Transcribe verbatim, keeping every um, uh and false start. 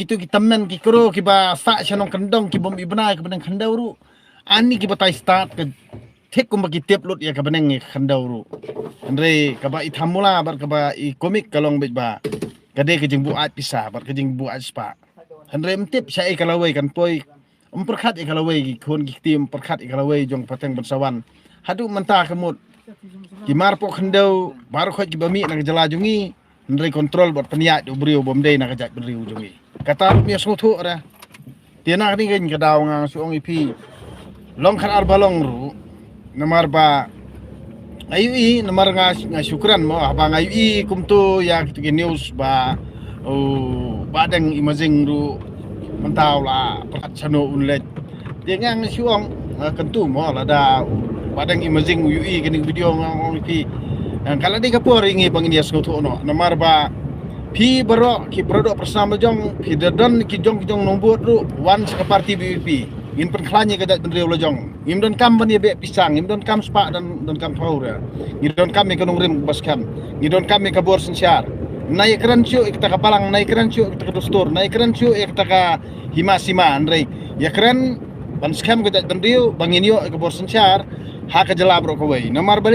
Itu ki tymmen ki kro kiba sah sha nongkyndong ki bym i bnai ka bneng khyndew ruh. Ani kiba tai stad ka thik kumba ki tip lut ïa ka bneng ïa ka khyndew ruh. Hynrei kaba i thamula bad kaba i komik ka long beit ba ka dei ka jingbuaid pisa bad ka jingbuaid spah. Hynrei ym tip sha ei ka lawei kan poi. Ym pyrkhat ïa ka lawei ki khun ki kti, ym pyrkhat ïa ka lawei jong pateng ban sa wan. Haduh mynta ka mut ki mar poh khyndew baroh khoit kiba mih na ka jylla jong ngi. Hynrei control bad pynïaid u briew bym dei na ka jaitbynriew jong ngi. Kata ruh ïa sngewthuh re. Te na kane ka daw nga shu ong ïa phi, long khatar ba long ruh. Namar ba nga ïohi, namar nga, nga shu kren mo, haba nga ïohi kumto ïa kitu ki news ba, oh, Bah Deng Imazing ruh mynta u la pyrkhat shano un leit. Te nga, nga shu ong, nga kyntu mo, lada Bah Deng Imazing u ïohi kane ka video nga ong ïa phi. Nga, ka la dei ka por ïa ngi ba ngin ïa sngewthuh noh. Namar ba phi baroh ki baroh doh pyrshah la jong, phi da don ki jong ki jong nongbud ruh, wan sha ka party V P P. Ngin pynkhlaiñ ïa ka jaitbynriew la jong. Ngim donkam ban ïa beh pisa, ngim donkam spah, don, donkam phew re. Ngi donkam ïa ka nongrim ba skhem. Ngi donkam ïa ka bor synshar. Na ïa kren shuh ïa kata ka balang, na ïa kren shuh ïa kata ka dustur, na ïa kren shuh ïa kata ka hima sima, hynrei ïa kren ban skhem ka jaitbynriew, ba ngin ïoh ïa ka bor synshar ha ka jylla baroh kawei. Namar ba